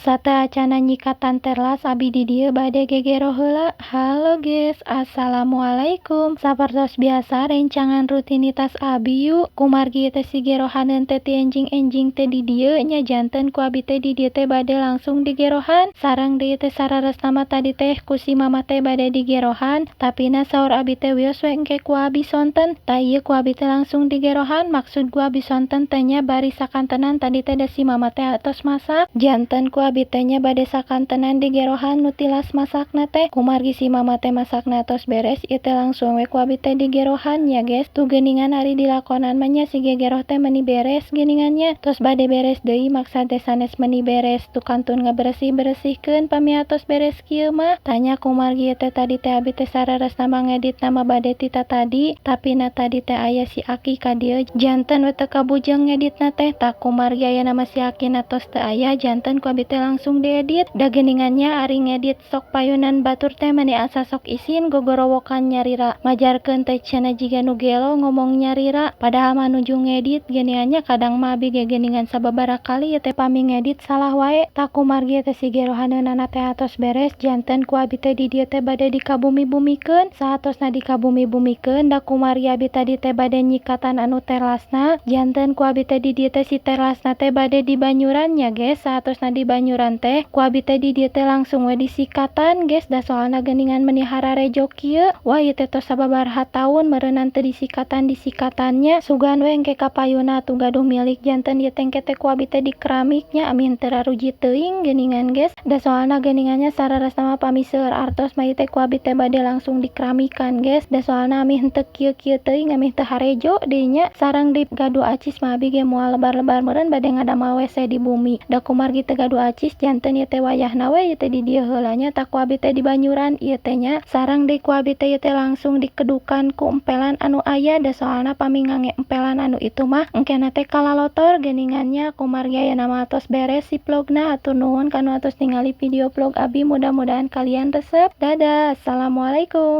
Sateuacana nyikatan terlas abi di dieu bade gegero heula. Halo guys, assalamualaikum. Sapertos biasa rencangan rutinitas abi yuk. Kumargi teh si gerohaneun teh ti enjing-enjing teh di dieu nya, janten ku abi teh di dieu teh bade langsung digerohan. Sareng deui teh sararesna mah tadi teh ku si mama teh bade digerohan, tapi na saur abi teh wios we engke ku abi sonten. Tah, ieu ku abi teh langsung digerohan. Maksud ku abi sonten teh nya bari sakantenan tadi teh da si mama teh atos masak. Janten ku abi teh nya bade sakantenan digerohan nu tilas masakna teh. Kumargi si mama teh masakna tos beres, ieu teh langsung we ku abi teh digerohan ya, guys. Tuh geuningan ari dilakonan mah nya si gegeroh teh meuni beres geuningan nya. Tos bade beres deui, maksad teh sanes meuni beres, tuh kantun ngaberesih-beresihkeun pami atos beres kieu mah. Tanya kumargi teh tadi teh abi teh sararesna mah ngeditna mah bade ti tatadi, tapi na tadi teh aya si Aki ka dieu, janten we teu kabujeng ngeditna teh. Tah, kumargi ayeuna mah si Aki na tos teu aya, janten ku abi teh langsung diedit. Da geuningan nya ari ngedit sok payunan batur teh meni asa sok isin gogorowokan nyarira, majarkeun teh cenah jiga nu gelo ngomong nyarira, padahal mah nuju ngedit geuningan nya. Kadang mah abi ge geuningan sababaraha kali ieu teh pami ngedit salah wae. Tah, kumargi teh si gerohaneunana teh atos beres, janten ku abi teh di dieu teh bade dikabumi-bumikeun. Saatosna dikabumi-bumikeun, da kumargi abi tadi teh bade nyikatan anu terlasna, janten ku abi teh di dieu teh si terlasna teh bade dibanyuran nya, guys. Saatosna dibanyuran teh ku abi teh di dieu teh langsung we disikatan, guys, da soalna geuningan meuni hararejo kieu. Wah, ieu teh tos sababaraha taun meureunan teu disikatan disikatannya. Sugan we engke kapayuna atuh gaduh milik, janten ieu teh engke teh ku abi teh di keramik nya, amin teu raruji teuing geuningan, guys. Da soalna geuningan nya sararesna mah pami seueur artos mah ieu teh ku abi teh bade langsung dikeramikan, guys, da soalna amih henteu kieu-kieu teuing, amih teu harejo deui nya. Sareng di gaduh acis mah abi ge moal lebar-lebar meureun bade ngadamel WC di bumi. Da kumargi teu gaduh acis, janten ieu teh wayahna we ieu teh di dieu heula nya. Tah, ku abi teh dibanyuran ieu teh nya. Sareng deui ku abi teh ieu teh langsung dikedukan ku empelan anu aya, da soalna pami ngangge empelan anu itu mah engkena teh kalalotor geuningan nya. Kumargi ayeuna mah tos beres si vlogna, hatur nuhun kanu atos ningali video vlog abi, mudah-mudahan kalian resep. Dadah, assalamualaikum.